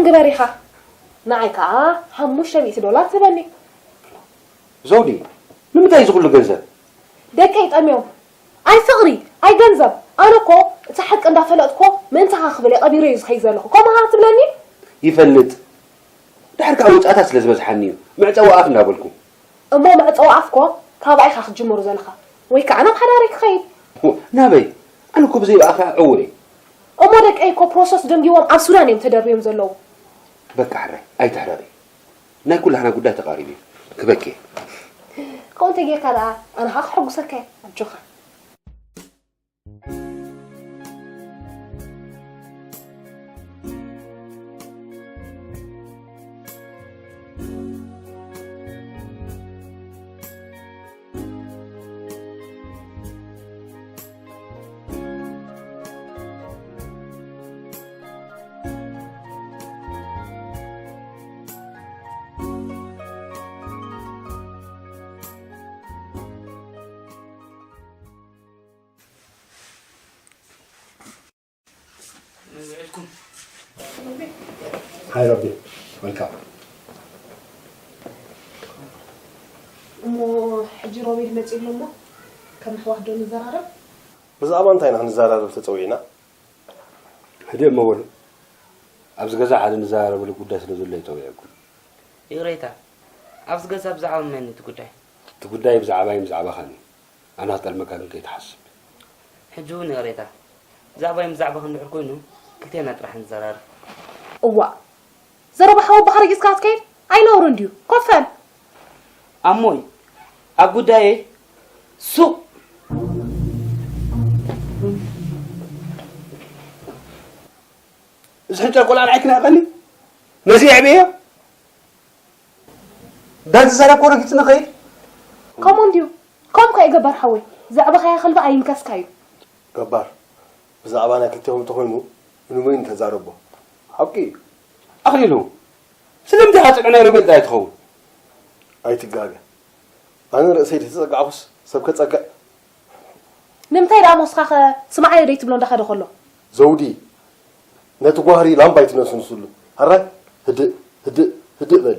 ግበር ኢኻ። ንዓይ ከኣ ሓሙሽተ ሚእቲ ዶላር ትበኒ። ዘውዲ፣ ንምንታይ እዚ ኩሉ ገንዘብ? ደቀይ ጠምዮም። ኣይ ፍቕሪ፣ ኣይ ገንዘብ። ኣነ እኮ እቲ ሓቂ እንዳፈለጥኮ ምእንታኻ ክብል እየ ቀቢረዩ ዝኸይድ ዘለኹ። ከምኡ ሃ ትብለኒ? ይፈልጥ። ድሓር ከኣ ወጻእታት ስለ ዝበዝሓኒ እዩ። መዕጸዊ ኣፍ እንዳበልኩ። እሞ መዕጸዊ ኣፍኮ ካባይ ኢኻ ክትጅምሩ ዘለኻ። ወይ ከኣ ናብ ሓዳረይ ክኸይድ። ናበይ? ኣነ እኮ ብዘይ ብኣኻ ዕውር እየ። እሞ ደቀይ እኮ ፕሮሰስ ደንጊዎም ኣብ ሱዳን እዮም ተደርብዮም ዘለዉ። በቃ ሕራይ፣ ኣይትሕረቒ። ናይ ኩላህና ጉዳይ ተቓሪቡ እዩ። ክበኪ እየ። ከምኡ እንተጌርካ ደኣ ኣነ ኸኣ ክሕጉሰካ እየ። ኣጆኻ። ሃይ ረቢ፣ ወልካም። እሞ ሕጂ ሮቤል መጺኡ ኣሎ እሞ ከም ኣሕዋት ዶ ንዘራረብ? ብዛዕባ እንታይ ኢና ክንዘራረብ ተጸዊዕና? ህድእ እሞ በሉ። ኣብዚ ገዛ ሓደ ንዘራረበሉ ጉዳይ ስለ ዘሎ እየ ጸዊዐኩም። ይቕሬታ፣ ኣብዚ ገዛ ብዛዕባ መን እዩ እቲ ጉዳይ? እቲ ጉዳይ ብዛዕባይን ብዛዕባኻን እዩ። ኣነ ክጠልመካ ግን ከይትሓስብ። ሕጂ እውን ይቕሬታ፣ ብዛዕባይን ብዛዕባኽን እንድሕር ኮይኑ ክልቴና ጥራሕ ንዘራረብ። እዋእ ዘረባ ሓወቦኻ ረጊጽካ ክትከይድ ኣይነውርን ድዩ? ኮፍ በል። ኣሞይ ኣብ ጉዳየይ ሱቕ። እዚ ሕንጨር ቆልዓ ንዓይ ክነዕቐኒ ነዚ የዕብየዮ። ዳን ዝዛረብ ኮ ረጊጽ ንኸይድ። ከምኡ እንድዩ። ከምኡ ከኣ ይገበር ሓወይ። ዘዕበኻያ ከልቢ ኣይንከስካዩ። ገባር፣ ብዛዕባ ናይ ክልቴኹም እንተኾይኑ ንመይኑ ተዛረቦ? ሓቂ እዩ። ኣኽሊሉ፣ ስለምንታይ ኢኻ ጽግዒ ናይ ሮቤል ጥራይ ትኸውን? ኣይትጋገ። ኣነ ርእሰይ ተጸጋዕኩስ ሰብ ከጸግዕ። ንምንታይ ደኣ ሞስኻኸ ስምዓዮ ደይትብሎ እንዳኸደ ከሎ? ዘውዲ፣ ነቲ ጓህሪ ላምባ ኣይትነስንስሉ። ሕራይ፣ ህድእ፣ ህድእ፣ ህድእ በሊ።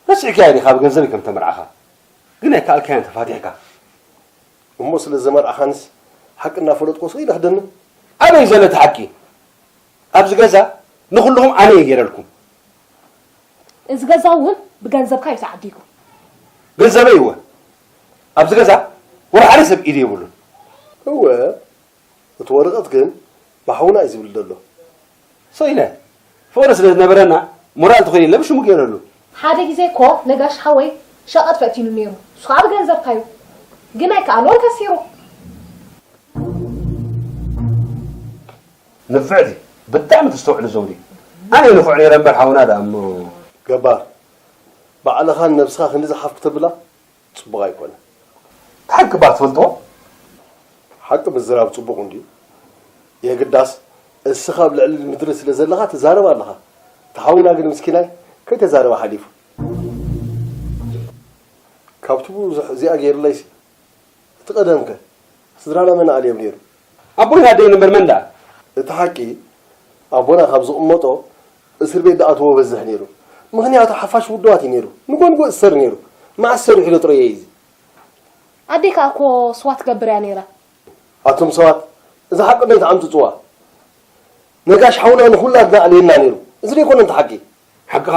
ረሲዕካዮ ዲኻ ብገንዘበይ ከም ተመርዓኻ? ግን ኣይከኣልካዮን ተፋቲሕካ። እሞ ስለ ዘመርዓኻንስ ሓቂ እናፈለጥኩ ስቕ ኢለ ክደኒ? ኣበይ ዘሎ እቲ ሓቂ? ኣብዚ ገዛ ንኹልኹም ኣነ እየ ገይረልኩም። እዚ ገዛ እውን ብገንዘብካ እዩ ተዓዲጉ። ገንዘበይ እወ። ኣብዚ ገዛ ወላ ሓደ ሰብ ኢዱ የብሉን። እወ፣ እቲ ወረቐት ግን ብሓውና እዩ ዝብል ዘሎ። ሰኢነ፣ ፍቕሪ ስለ ዝነበረና ሞራል ተኾይኑ የለ ብሽሙ ገይረሉ። ሓደ ግዜ እኮ ነጋሽ ሓወይ ሸቐጥ ፈቲኑ ነይሩ። ንሱ ከዓ ብገንዘብካ እዩ። ግን ኣይከኣሎን ከሲሩ። ንፍዕቲ ብጣዕሚ ተስተውዕሊ ዘውዲ። ኣነ ንፉዕ ነይረ እምበር ሓውና ደኣ እሞ። ገባር፣ ባዕልኻን ነብስኻ ክንዲ ዝሓፍ ክተብላ ጽቡቕ ኣይኮነን። እንታይ ክባር ትፈልጥዎ? ሓቂ ምዝራብ ጽቡቕ እንድዩ። የግዳስ እስኻ ኣብ ልዕሊ ምድሪ ስለ ዘለኻ ትዛረብ ኣለኻ። እቲ ሓውና ግን ምስኪናይ ከይተዛረበ ሓሊፉ። ካብቲ ብዙሕ እዚኣ ገይርለይሲ እቲ ቀደምከ ስድራና መን ኣልዮም ነይሩ? ኣቦይን ኣደይን እምበር መን ደኣ? እቲ ሓቂ ኣቦና ካብ ዝቕመጦ እስር ቤት ዝኣተዎ በዝሕ ነይሩ። ምኽንያቱ ሓፋሽ ውድባት እዩ ነይሩ። ንጎ ንጎ እሰር ነይሩ። መዓስ ሰሪሑ ኢሎ ጥረየ እዩ እዚ። ኣደይ ከኣ እኮ ስዋ ትገብር እያ ነይራ። ኣቱም ሰባት እዛ ሓቂ እንዶ ኣይትዓምጽጽዋ። ነጋሽ ሓውና ንኹላትና ኣልየና ነይሩ። እዚ ዶ ኣይኮነን እቲ ሓቂ? ሓቅኻ።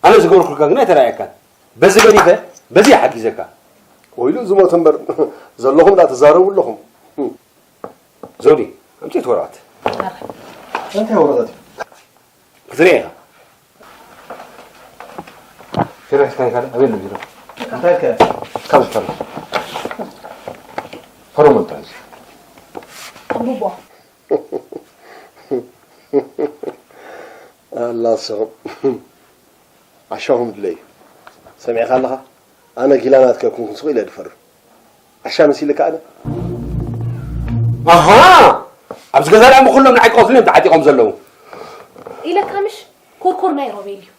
ኣነ ዝገበርኩልካ ግን ኣይተራእየካን። በዚ ገዲፈ በዚ እየ ሓጊዘካ። ወይሉ ዝሞተ እምበር ዘለኹም ደኣ ትዛረቡ ኣለኹም። ዘውዲ ኣምፅእ እቲ ወረቐት። እንታይ ወረቐት እዩ? ክትርኢ ኢኻ። ፊሮ ሒዝካ ኢኻ ኣበይ ኣሎ ቢሮ? እንታይ ከ? ካብ ዝፈርስ ፈረሞ እንታይ እዚ? ሩቦ። ኣላ ስቕ ዓሻኹም ድለዩ። ሰሚዕካ ኣለኻ? ኣነ ጊላ ናትካ ኣይኮንኩን ስቕ ኢለ ድፈርም። ዓሻ መሲልካ ኣነ? ኣሃ! ኣብዚ ገዛ ደኣ እሞ ኩሎም ንዓይ ክቐትሉኒ እዮም ተዓጢቖም ዘለዉ። ኢለካ ምሽ ኩርኩር ናይ ሮቤል እዩ።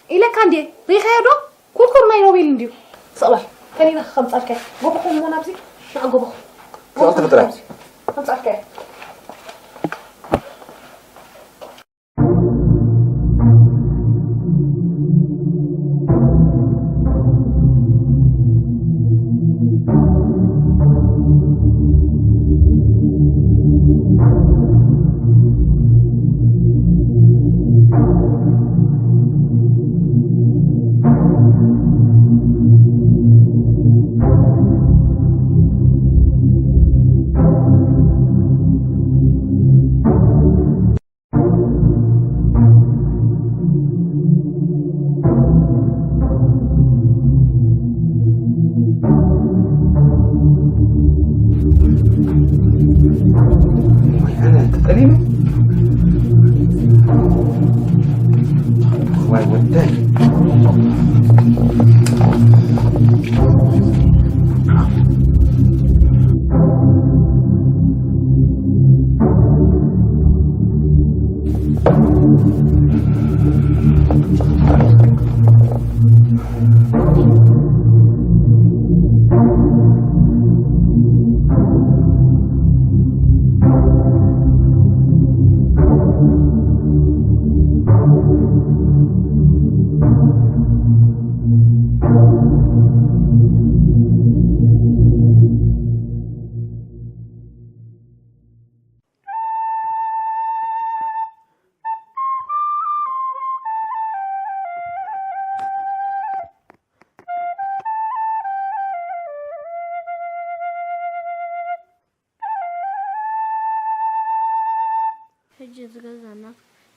ኢለካ እንድየ ሪኢኻዮ ዶ? ኩርኩር ናይ ሮቤል እንድዩ። ስቕ በል ከሊና ከምጻልካ እየ። ጎቦኹም እሞ ናብዚ ንዓ ጎቦኹም። ክቕትል ጥራይ። ከምጻልካ እየ።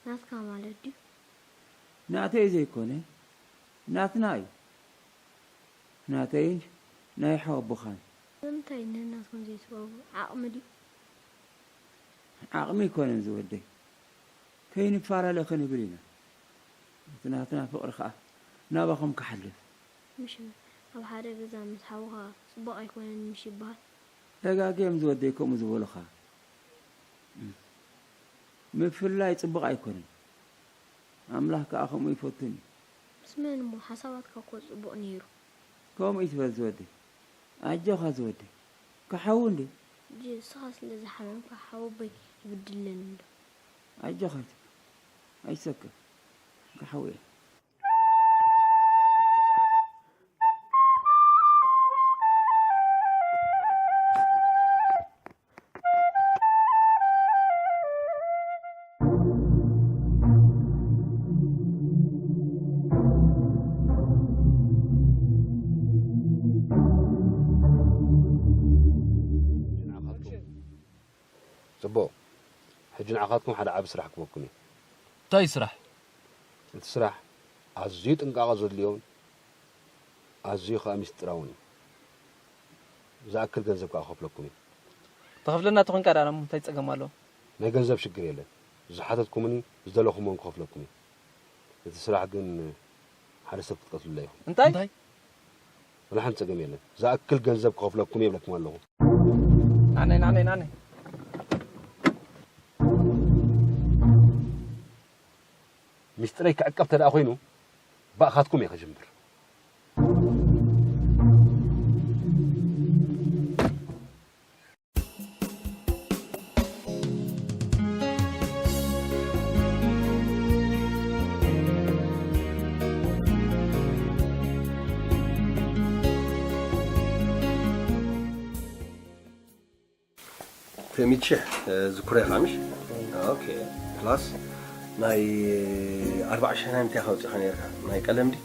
ናትካ ማለት ድዩ? ናተይ ዘይኮነ፣ ናትና እዩ። ናተይን ናይ ሓወቦኻን። ንምንታይ ነናትኩም ዘይትበቡ? ዓቕሚ ድዩ? ዓቕሚ ኣይኮነን ዝወደይ። ከይንፈላለ ክንብል ኢና። እቲ ናትና ፍቕሪ ከኣ ናባኹም ክሓልፍ። ምሽ ኣብ ሓደ ገዛ ምስ ሓውኻ ጽቡቕ ኣይኮነን ምሽ ይበሃል? ተጋግዮም ዝወደይ ከምኡ ዝበሉኻ። ምፍላይ ጽቡቕ ኣይኮነን። ኣምላኽ ከኣ ከምኡ ይፈቱን እዩ። ምስ መን እሞ? ሓሳባትካ እኮ ጽቡቕ ነይሩ። ከምኡ ይትበል ዝወደይ። ኣጆኻ ዝወደይ። ክሓዊ እንዴ? ሕጂ ንስኻ ስለ ዝሓመምካ ሓወቦይ ይብድለኒ ኣሎ። ኣጆኻ ኣይትበል። ኣይትሰከፍ። ክሓዊ እየ። ጽቡቕ። ሕጂ ንዓኻትኩም ሓደ ዓቢ ስራሕ ክበኩም እየ። እንታይ ስራሕ? እቲ ስራሕ ኣዝዩ ጥንቃቐ ዘድልዮን ኣዝዩ ከኣ ሚስጥራውን እዩ። ዝኣክል ገንዘብ ከኣ ክኸፍለኩም እየ። ተኸፍለና ተኾንካ ደኣ እሞ እንታይ ጸገም ኣለዎ? ናይ ገንዘብ ሽግር የለን። ዝሓተትኩምኒ ዝደለኹምዎን ክኸፍለኩም እየ። እቲ ስራሕ ግን ሓደ ሰብ ክትቀትሉላ ኢኹም። እንታይ? እንታይ? ወላ ሓንቲ ጸገም የለን። ዝኣክል ገንዘብ ክኸፍለኩም እየ ይብለኩም ኣለኹ። ናነይ፣ ናነይ፣ ናነይ። ሚስጥረይ ክዕቀብ ተደኣ ኮይኑ፣ ብኣኻትኩም እየ ክጅምር። ተሚት ሽሕ፣ እ፣ ዝኩረ ኢኻ ምሽ? ኦኬ። ፕላስ ናይ ኣርባዓ ሽሕ ናይ ምንታይ ኢኻ ኣውጺእኻ ነይርካ? ናይ ቀለም ድዩ?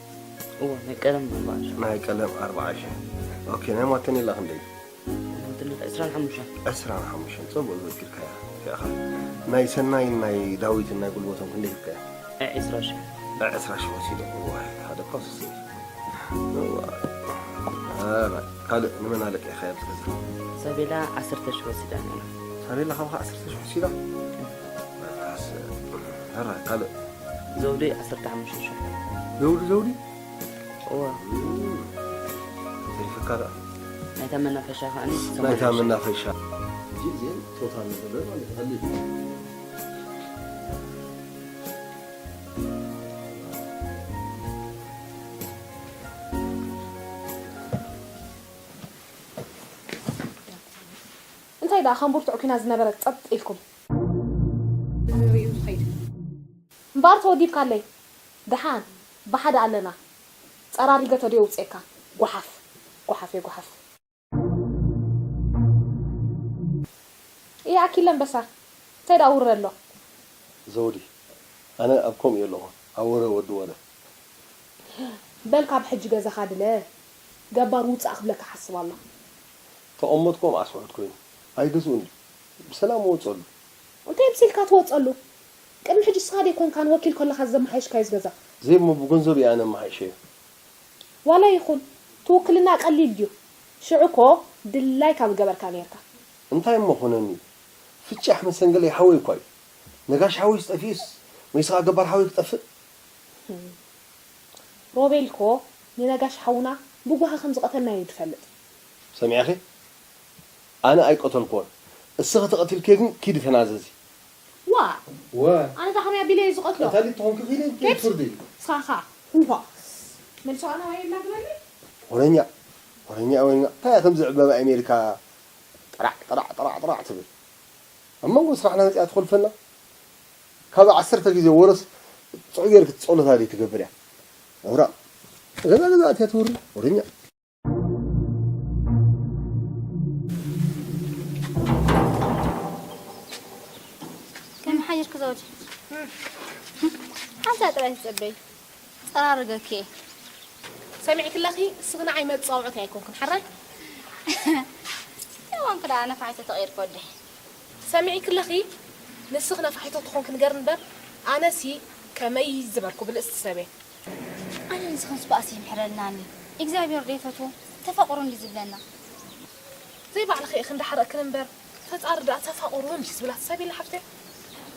እወ፣ ናይ ቀለም ኣርባዓ ሽሕ። ናይ ቀለም ኣርባዓ ሽሕ። ኦኬ፣ ናይ ሟተኒላ ክንደይ? ሞትኒ ዕስራን ሓሙሽተን። ዕስራን ሓሙሽተን፣ ጽቡቕ ዘኪርካያ። ርኢኻ። ናይ ሰናይን ናይ ዳዊትን ናይ ጉልበቶም ክንደይ ሂብካያ? ዕስራ ሽሕ። ዕስራ ሽሕ ወሲዱ። ዋይ፣ ሓደ እኮ ስስይ። ዋይ። ኣረ፣ ካልእ ንመን ኣለቂዕካያ ኣብዚ ገዛ? ሳቤላ ዓሰርተ ሽሕ ወሲዳ ነይራ። ሳቤላ ካባኻ ዓሰርተ ሽሕ ወሲዳ? በቃስ፣ ኣረ፣ ካልእ? ዘውዲ ዓሰርተ ሓሙሽተ ሽሕ። ዘውዲ፣ ዘውዲ? እወ። ተሪፍካ ደኣ? ናይታ መናፈሻ ከኣ ናይታ ሰማንያ ሽሕ። መናፈሻ። ሕጂ እዚአን ቶታል ንገብረን ማለት እዩ። እንታይ ደኣ ከም ብርቱዕ ኲናት ዝነበረ ጸጥ ኢልኩም? ንሪኡ ዝኸይድ። እምበኣር ተወዲብካለይ። ደሓን፣ ብሓደ ኣለና። ጸራሪገ ተድዮ የውጽኤካ። ጓሓፍ፣ ጓሓፍ፣ የጓሓፍ። እየ ኣኪለ ኣንበሳ። እንታይ ደኣ ውረ ኣሎ? ዘውዲ፣ ኣነ ኣብ ከምኡ እየ ኣለኹ። ኣብ ወረ ወዲ ወረ። በል ካብ ሕጂ ገዛኻ ድለ። ገባር ውጻእ ክብለካ ሓስብ ኣሎ። ተቐመጥኩም ኣስውዕት ኮይኑ ኣይገዝኡን ድዩ? ብሰላም ወጸሉ። እንታይ ብሲልካ ትወጸሉ? ቅድሚ ሕጂ ንስኻ ደይኮንካ ንወኪል ከለኻ ዘመሓየሽካዮ እዚ ገዛ? ዘይሞ ብገንዘብ እየ ኣነ ኣመሓይሸዮ። ዋላ ይኹን፣ እቲ ውክልና ቀሊል ድዩ? ሽዑ እኮ ድላይካ ምገበርካ ነይርካ። እንታይ እሞ ኾነኒ? ፍጫሕ መሰንገለይ ሓወይ እኳ እዩ። ነጋሽ ሓወይስ ጠፊኡስ ወይስ ኸዓ ገባር ሓወይ ክጠፍእ? ሮቤል እኮ ንነጋሽ ሓውና ብጓሂ ከም ዝቐተልና እዩ ዝፈልጥ። ሰሚዕኺ? ኣነ ኣይቀተልክዎን። እስኺ ተቐቲልክዮ ግን ኪዲ ተናዘዚ። ዋ! ወ- ኣነ እዛ ከመይ ኣቢለ እየ ዝቐትሎ? ቀታሊት ተኾንኪ ኺዲ ኬድ? ፍርዲ። ንስኻ ኸዓ። ዋ! መልሶ ኣነ ዋየ ላግበለይ? ወረኛ። ወረኛ፣ ወረኛ። እንታይ እያ ከምዚ ዕምባባ ኣሜሪካ ጥራዕ፣ ጥራዕ፣ ጥራዕ፣ ጥራዕ ትብል? ኣብ መንጎ ስራሕና መጺኣ ትኾልፈና? ካብ ዓሰርተ ግዜ ወረስ ጽዑ ጌርኪ ጸሎት ኣበይ ትገብር እያ? ኣውራ። ገዛ ገዛ ኣትያ ትውሪ። ወረኛ። ከመይ ሓየርኪ ዘውዲ? ሓንሳእ ጥራይ ትጸበይ። ጸራርገኪ። ሰሚዕኪ ኣለኺ፣ እስኺ ንዓይ መጻወዕቲ ኣይኮንክን፣ ሓራይ? እንታይ ኮንኪ ደኣ ነፋሒቶ ተቐይርኪ ወደይ? ሰሚዕኪ ኣለኺ፣ ንስኺ ነፋሒቶ ትኾንኪ ንገርኒ እምበር፣ ኣነሲ ከመይ ዝበልኩ ብልእስቲ ሰብ እየ። ኣነ ንስኽንስ ባእሲ ይምሕረልናኒ እግዚኣብሔር ደይፈትዎ ተፋቕሩ እንዲ ዝብለና። ዘይባዕልኺ ኢኺ እንዳሓረቕክን እምበር ፈጣሪ ደኣ ተፋቕሩ እንዲ ዝብላ ትሰብ ኢለ ሓፍተይ።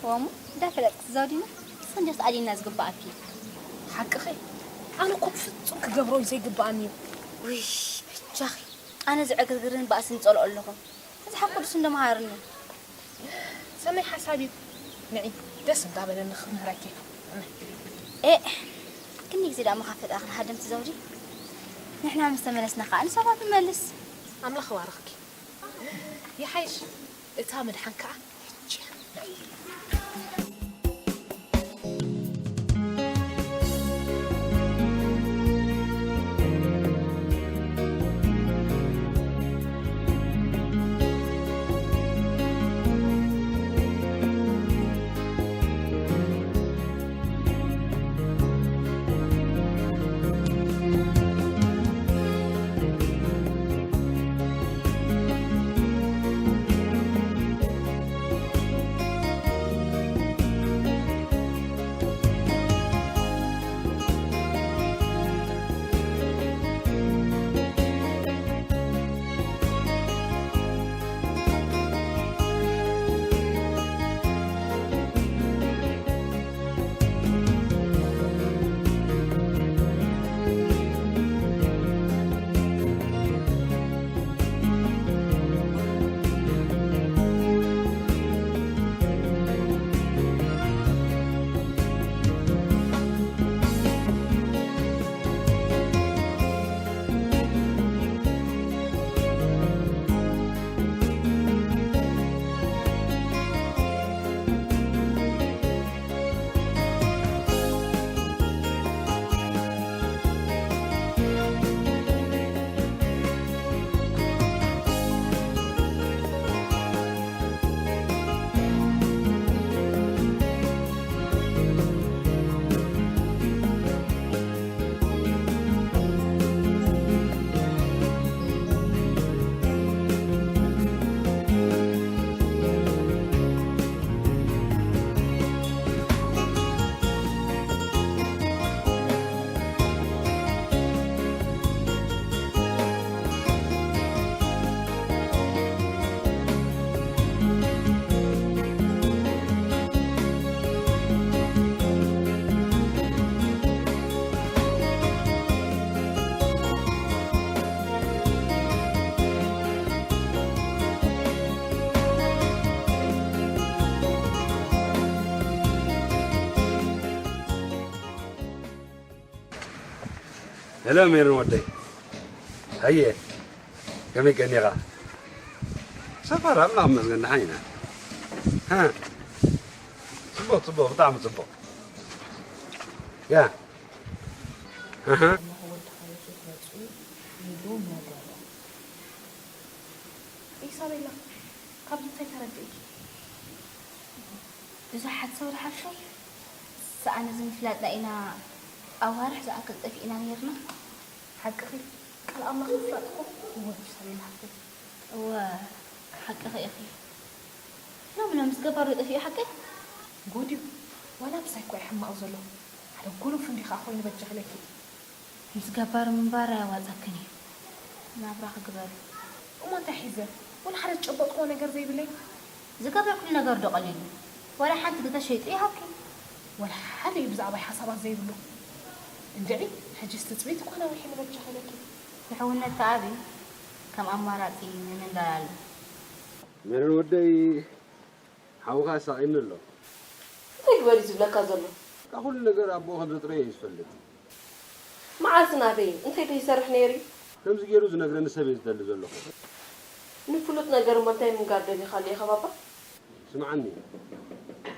ወሙ እንዳፈለጥክ ትዛውዲና ንስኽን ዲኽስ ኣሊና ዝግባኣኪ። ሓቅኺ። ኣነ እኮ ብፍጹም ክገብሮ እዩ ዘይግባኣኒ እዩ። ውይ በጃኺ ኣነ ዝዕግርግርን ባእስን ጸልኦ ኣለኹ። እዚ ሓቂ ቅዱስ እንደመሃርኒ። ሰናይ ሓሳብ እዩ። ንዒ ደስ እንዳበለኒ ክምህረኪ። ኤ ክንዲ ግዜ ደኣ መኻፈጣ ክንሃድም ትዘውዲ። ንሕና ምስ ተመለስና ከዓ ንሰባት ንመልስ። ኣምላኽ ይባርኽኪ። ይሓይሽ እታ መድሓን ከዓ ሕጂ እያ። ሄሎ ሜሮን ወደይ፣ ሃየ ከመይ ቀኒኻ? ሰፈር ኣምላኽ ይመስገን ደሓን ኢና። ሃ፣ ጽቡቕ ጽቡቕ፣ ብጣዕሚ ጽቡቕ። ያ፣ ኣሃ። ኢሳቤላ፣ ካብዚ እንታይ ተረዲእኪ? ብዙሓት ሰብ ዝሓፍሽ ሰኣን እዚ ምፍላጥና ኢና ኣዋርሕ ዝኣክል ጠፊእና ነይርና። ሓቅኺ፣ ቃል ኣምላኽ ምፍላጥ እኮ ህይወት እዩ ሰበይና ሓፍተይ። እወ፣ ሓቅኺ ኢኺ። ሎሚ ሎሚ ምስ ገባር ዶ ጠፊኡ ሓቀይ? ጎድዩ፣ ዋላ ምሳይ እኮ እዩ ሕማቕ ዘሎ። ሓደ ጎሎፍ እንዲ ኸዓ ኮይኑ በጃኺ ኢለኪ። ምስ ገባር ምንባር ኣየዋፀክን እዩ። ናብራኺ ግበሪ። እሞ እንታይ ሒዘ? ወላ ሓደ ዝጨበጥክዎ ነገር ዘይብለይ? ዝገበርኩሉ ነገር ዶ ቀሊል እዩ? ዋላ ሓንቲ ግደ ሸይጡ ይሃብኪ። ወላ ሓደ እዩ ብዛዕባይ ሓሳባት ዘይብሉ። እንድዒ፣ ሕጂስ ትጽቢት እኮ ነዊሑ ንበጃኺ ኢለኪ። ንሕውነት ከኣ ኣብዩ ከም ኣማራጺ ንምንባር ኣሎ። ሜሮን ወደይ፣ ሓውኻ ኣሳቒኒ ኣሎ። እንታይ ግበር እዩ ዝብለካ ዘሎ? በቃ ኩሉ ነገር ኣቦኡ ከም ዘጥረየ እዩ ዝፈልጥ። መዓስ ናበይ እንታይ ከይሰርሕ ነይሩ እዩ? ከምዚ ገይሩ ዝነግረኒ ሰብ እየ ዝደሊ ዘለኹ። ንፍሉጥ ነገር እሞ እንታይ ምንጋር ደሊኻሉ ኢኻ ባባ? ስምዓኒ፣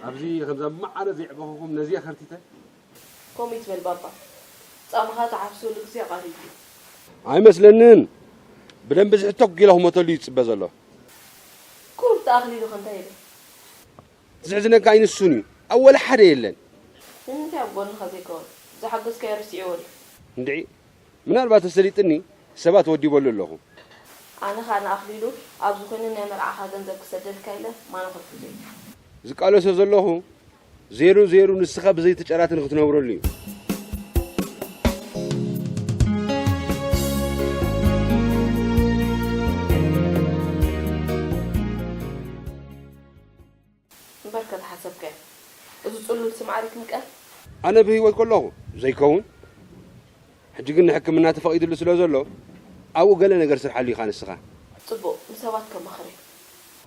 ኣብዚ ከምዛ ብመዓረ ዘየዕበኹኹም ነዚኣ ከርቲተ? ከምኡ ይትበል ባባ። ጻማኻ ትዓብሰሉ ግዜ ቀሪቡ እዩ። ኣይመስለንን። ብደንቢ ዝሕቶ ጊላ ክሞተሉ እዩ ዝጽበ ዘሎ። ቁሩብ ተኣኽሊሉ ከ እንታይ ይብል? ዝሕዝነካ ኣይንሱን እዩ። ኣብ ወላ ሓደ የለን። ንምንታይ ኣብ ጎንኻ ዘይከውን? ዝሓገዝካዮ ረሲዕዎ ድዩ? እንድዒ፣ ምናልባት ተሰሊጥኒ ሰባት ወዲበሉ ኣለኹ። ኣነ ኸኣ ንኣኽሊሉ ኣብዚ ኮይኑ ናይ መርዓኻ ገንዘብ ክሰደልካ ኢለ ማኖ ከልክልኩ እየ። ዝቃለሶ ዘለኹ ዜሩ ዜሩ ንስኻ ብዘይቲ ጨራት ንኽትነብረሉ እዩ። እምበር ከተሓሰብካዮ፣ እዚ ጽሉል ስም ዓሪክ ምቀል። ኣነ ብህይወት ከለኹ ዘይከውን፣ ሕጂ ግን ንሕክምና ተፈቒድሉ ስለ ዘሎ ኣብኡ ገለ ነገር ስርሓሉ ኢኻ ንስኻ። ጽቡቕ፣ ንሰባት ከማኽር እየ።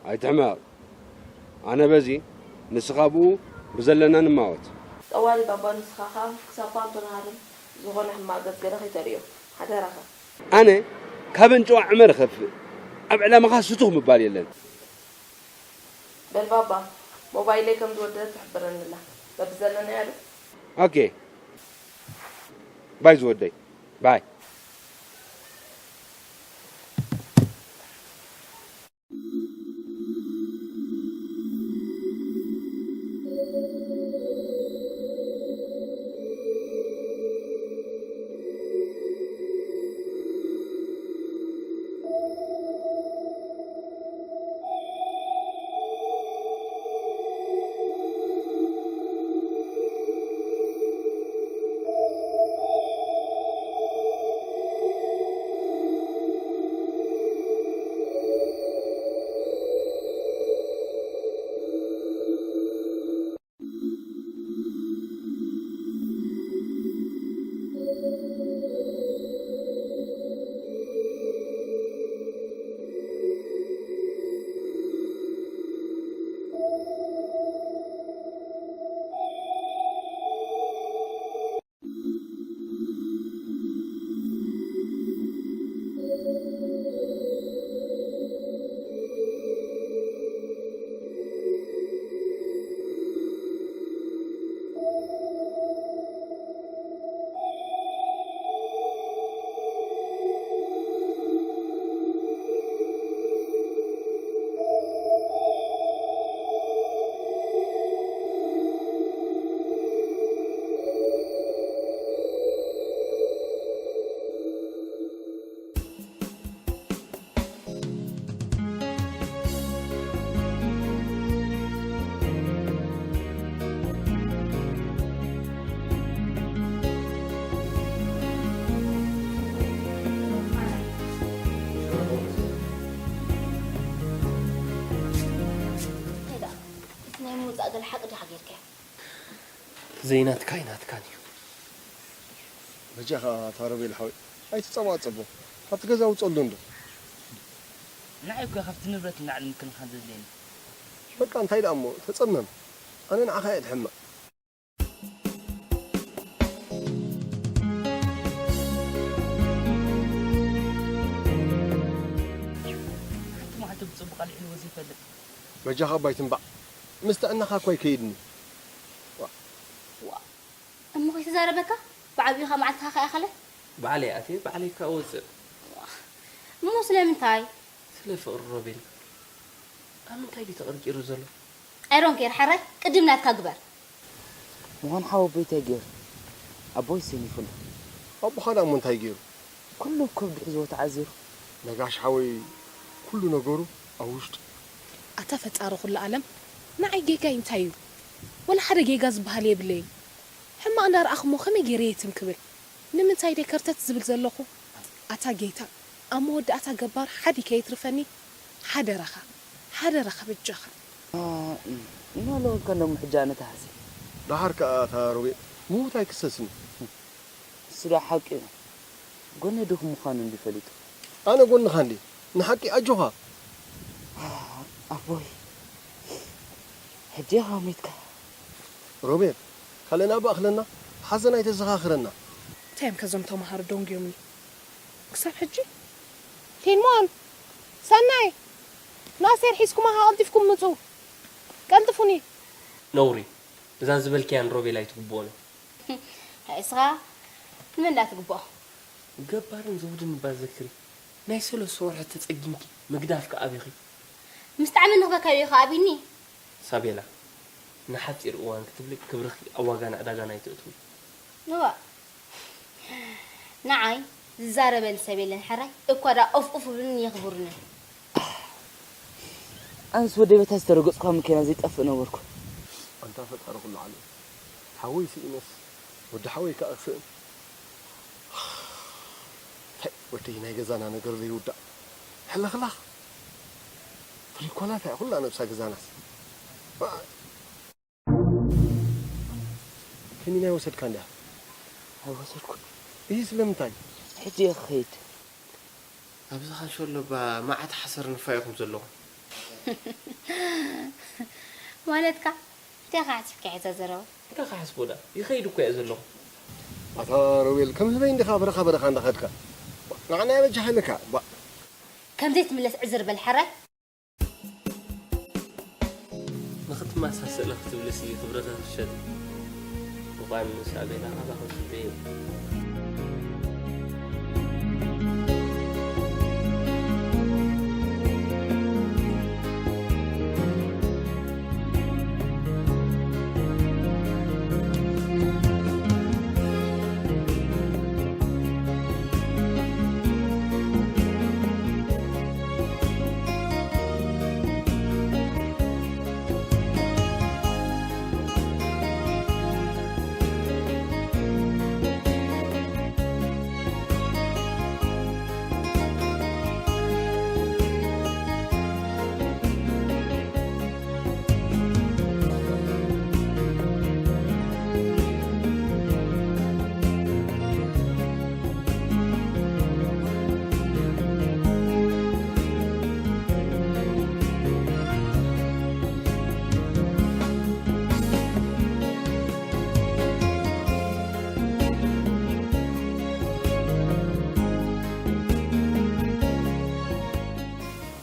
ኣይትሕመቕ። ኣነ በዚ፣ ንስኻ ብኡ፣ ብዘለና ንማወት። ጠዋሊ ባባ ንስኻ ኸኣ ክሳብ ፓንቶን ሃርን ዝኾነ ሕማቕ ገጽ ገለ ከይተርእዮ። ሓደራኻ። ኣነ ካብ ኣንጭዋ ዕመር እኸፍእ። ኣብ ዕላማኻ ስቱኽ ምባል የለን። በል ባባ፣ ሞባይለይ ከም ዝወደአት ትሕብረኒ ኣላ። በብዘለናዮ ዶ? ኦኬ። ባይ ዝወደይ። ባይ። እንታይ ደኣ እቲ ናይ ምውጻእ ገለ ሓቂ ዲኻ ጌርካዮ? ዘይናትካ ኣይናትካን እዩ። በጃኻ ኣታ ሮቤል ሓወይ ኣይትጸባጸቦ። ካብቲ ገዛ ውጸሉ እንዶ። ንዓይ እኮ ካብቲ ንብረት ንላዕሊ ምክንኻን ዘድልየኒ። በቃ እንታይ ደኣ እሞ ተጸመም። ኣነ ንዓኻ እየ ድሕመቕ። ሓንቲ መዓልቲ ብጽቡቕ ኣልዒልዎ ዘይፈልጥ። በጃኻ ኣባይ ትንባዕ ምስ ጥዕናኻ እኳ ኣይከይድን እዩ። እሞ ከይተዛረበካ ብዓቢኻ መዓልትኻ ከይኣኸለ ባዕለይ ኣትየ ባዕለይ ከኣ እወጽእ። እሞ ስለምንታይ? ስለ ፍቕሪ ሮቤል ኣብ ምንታይ ድዩ ተቐርቂሩ ዘሎ? I don't care ሓራይ ቅድም ናትካ ግበር። ምዃን ሓወቦይ እንታይ ገይሩ? ኣቦይ ሰኒፉሉ። ኣቦኻ ደኣ እሞ እንታይ ገይሩ? ኩሉ ኣብ ከብዱ ሒዝዎ ተዓዚሩ። ነጋሽ ሓወይ ኩሉ ነገሩ ኣብ ውሽጡ። ኣታ ፈጣሪ ኩሉ ኣለም ንዓይ ጌጋይ እንታይ እዩ? ወላ ሓደ ጌጋ ዝበሃል የብለይን። ሕማቕ እንዳረኣኹ እሞ ከመይ ገይረ እየ ትም ክብል? ንምንታይ ድየ ከርተት ዝብል ዘለኹ? ኣታ ጌታ ኣብ መወዳእታ ገባር ሓዲ ከየትርፈኒ ሓደራኻ ሓደራኻ በጃኻ። እማ ኣለወልካ እንዶ እሞ ሕጂ ኣነ ተሃስየ። ደሓር ከኣ እታ ሮቤል ምዉት ኣይክሰስን እዩ። ንሱ ደኣ ሓቂ እዩ። ጎነይ ድኹም ምዃኑ እንድዩ ፈሊጡ። ኣነ ጎንኻ እንድየ ንሓቂ ኣጆኻ። ኣቦይ ሕጂ ኢኻ ሞይትካ። ሮቤል ካልእ ናባ ኣኽለና ሓዘን ኣይተዘኻኽረና። እንታይ እዮም ከ እዞም ተምሃሮ ደንጉዮምኒ ክሳብ ሕጂ? ፊልሞን! ሰናይ! ንኣስቴር ሒዝኩማ ሃ ቀልጢፍኩም ምጹ! ቀልጥፉኒ! ነውሪ እዛ ዝበልክያ ንሮቤል ኣይትግብኦን እያ። እስኻ ንመን ደኣ ትግብኦ? ገባርን ዘውድን እባ ዘክሪ ናይ ሰለስተ ወርሒ ተጸጊምኪ ምግዳፍኪ ኣቢኺ። ምስ ጣዕሚ ንኽበካ ኢኻ ኣቢኒ። ሳቤላ ንሓጺር እዋን ክትብሊ ክብርኺ ኣብ ዋጋ ንዕዳጋ ናይ ተእትዊ። እዋ ንዓይ ዝዛረበኒ ሰብ የለን ሕራይ እኳ ደኣ ኦፍ ኦፍ እብልንን የኽብሩንን። ኣነስ ወደይ በታ ዝተረገጽኳ መኪና ዘይጠፍእ ነበርኩ። እታ ፈጣሪ ኩሉ ዓለም። ሓወይ ስኢነስ ወዲ ሓወይ ከኣ ክስእን። እንታይ ወደይ ናይ ገዛና ነገር ዘይውዳእ። ሕልኽላኽ። ፍሪኳናት እያ ኩላ ነብሳ ገዛናስ። ከኒና ይወሰድካ እንድያ። ኣይወሰድኩን። እይ ስለምንታይ? ሕጂ እየ ክኸይድ። ኣብዚ ካንሸሎ እባ መዓት ሓሰር ንፋ ኢኹም ዘለኹም። ማለትካ? እንታይ ክሓስብካ እየ እዛ ዘረባ? እንታይ ክሓስቦ ደኣ? ይኸይድ እኮ እየ ዘለኹ። ኣታ ሮቤል፣ ከም ህበይ እንዲኻ በረኻ በረኻ እንዳኸድካ። ንዓና የበጃኸለካ። ባ- ከም ዘይትምለስ ዕዝር በል ሕራይ። ንኽትመሳሰሎ ክትብልሲ ክብርኺ ክትሸጢ። እንቋን ምስ ኣቤላ ካባኺ ክሕብኤ እዩ።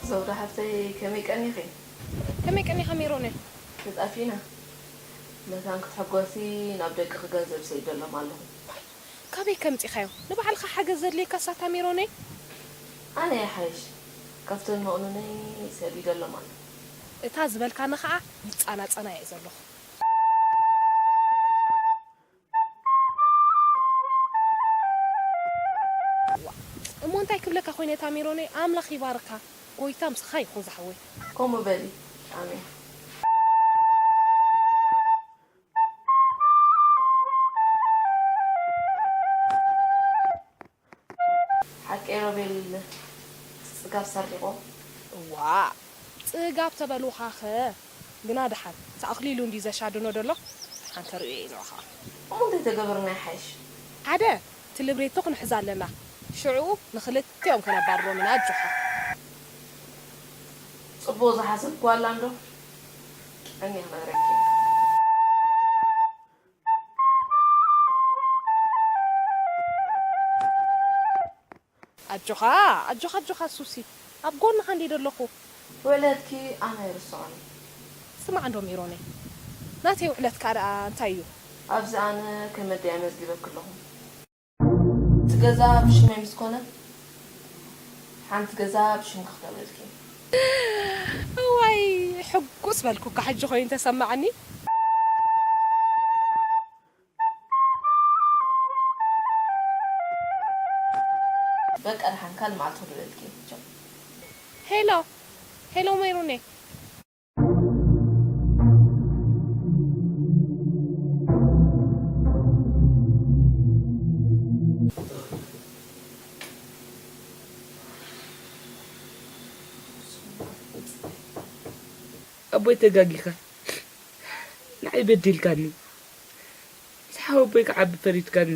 ዘውዳ ሓፍተይ፣ ከመይ ቀኒኺ? ከመይ ቀኒኻ ሜሮነይ? ተጣፊእና። መታን ክትሕጎሲ ናብ ደቅኺ ገንዘብ ሰዲደሎም ኣለኹ። ካበይ ከምጺኻዮ? ንባዕልኻ ሓገዝ ዘድልየካ ሳታ ሜሮነይ? ኣነ ይሓይሽ። ካብተን መቕኑነይ ሰዲደሎም ኣለኹ። እታ ዝበልካኒ ኸኣ ይጻናጸና እየ ዘለኹ። እሞ እንታይ ክብለካ ኮይነ እታ ሜሮነይ፣ ኣምላኽ ይባርካ፣ ጎይታ ምሳኻ ይኹን ዝሓወይ። ከምኡ በሊ። ኣሜን። ሓቀይ ሮቤል ጽጋብ ሰሪቑ። እዋ፣ ጽጋብ ተበሉኻኸ? ግና ደሓን፣ እቲ ኣኽሊሉ እንድዩ ዘሻድኖ ደሎ፣ ደሓን ተርእዮ እዩ ንዑ ኸኣ። እሞ እንታይ ተገበርና ይሓይሽ? ሓደ፣ እቲ ልብሬቶ ክንሕዝ ኣለና። ሽዑ ንኽልቲኦም ከነባርሮም ኢና፣ ኣጆኻ። ጽቡቕ ዝሓሰብክዋ ኣላ እንዶ? ቀንየ ክነግረኪ። ኣጆኻ፣ ኣጆኻ፣ ኣጆኻ ሱሲ፣ ኣብ ጎንኻ እንድየ ዘለኹ። ውዕለትኪ ኣነ ኣይርስዖን። ስማዕ እንዶ ሜሮነይ፣ ናተይ ውዕለትካ ደኣ እንታይ እዩ? ኣብዚ ኣነ ከም ኣደይ ኣመዝጊበኪ ኣለኹ። እቲ ገዛ ብሽመይ ምስ ኮነ፣ ሓንቲ ገዛ ብሽምኪ ክገብረልኪ። እዋይ፣ ሕጉስ በልኩካ ሕጂ ኮይኑ ተሰማዓኒ። በቃ፣ ደሓን ካልእ መዓልቲ ክድውለልኪ እየ። ቻው። ሄሎ፣ ሄሎ ሜሮነይ። ኣቦይ፣ ተጋጊኻ። ንዓይ በዲልካኒ። ምስ ሓወቦይ ክዓቢ ፈሪድካኒ።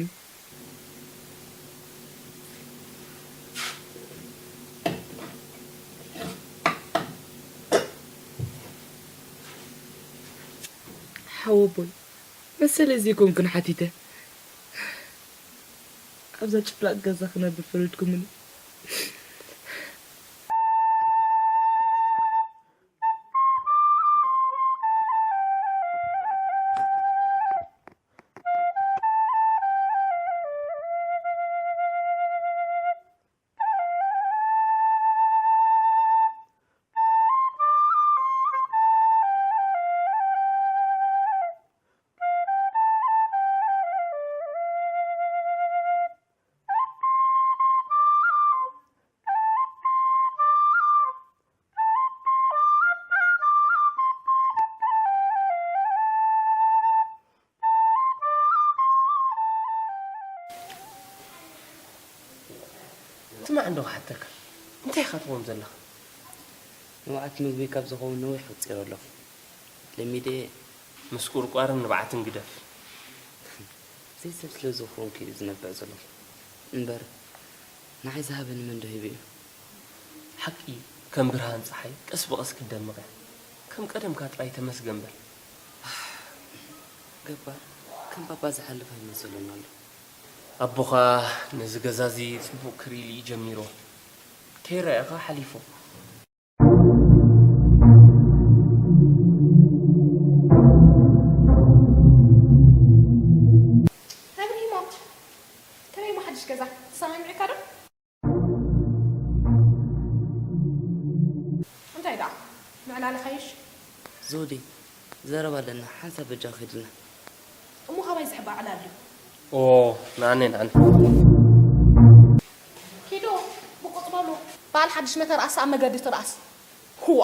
ሓወቦይ፣ መሰለይ ዘይኮንኩን ሓቲተ። ኣብዛ ጭፍላቕ ገዛ ክነብር ፈሪድኩምኒ። ስማዕ እንዶ ክሓተካ፣ እንታይ ኢኻ ትኸውን ዘለኻ? ንብዓት ምግቢ ካብ ዝኸውን ነዊሕ ኣቑጺረ ኣለኹ። ለሚደ እየ። ምስ ቁርቋርን ንብዓትን ግደፍ። ዘይሰብ ስለ ዝኾንኩ እዩ ዝነብዕ ዘለኹ። እምበር ንዓይ ዝሃበኒ መን ዶ ሂቡ እዩ? ሓቂ እዩ፣ ከም ብርሃን ጸሓይ ቀስ ብቐስ ክትደምቕ እያ። ከም ቀደምካ ጥራይ ተመስገን በል። ገባር፣ ከም ባባ ዝሓልፍ ኣይመሰሎን ኣሎ። ኣቦኻ ነዚ ገዛ እዚ ጽቡቕ ክርእይሉ እዩ ጀሚርዎ። ከይረኣየ ኸኣ ሓሊፉ። እብሪሂሞት፣ ከመይ እሞ ሓድሽ ገዛ? ተሰማሚዕካ ዶ? እንታይ ደኣ? ምዕላል ኸይሽ? ዞዲ፣ ዘረባ ኣለና፣ ሓንሳብ በጃ ኺድልና። እሞ ኻባይ ዝሕባ ዕላል ድዩ? ኦ፣ ንኣነ፣ ንኣነ። ኪዶ፣ ብቁጽ በሉ። በዓል ሓድሽ መተርኣስ ኣብ መገዲ ትርኣስ። ህዋ፣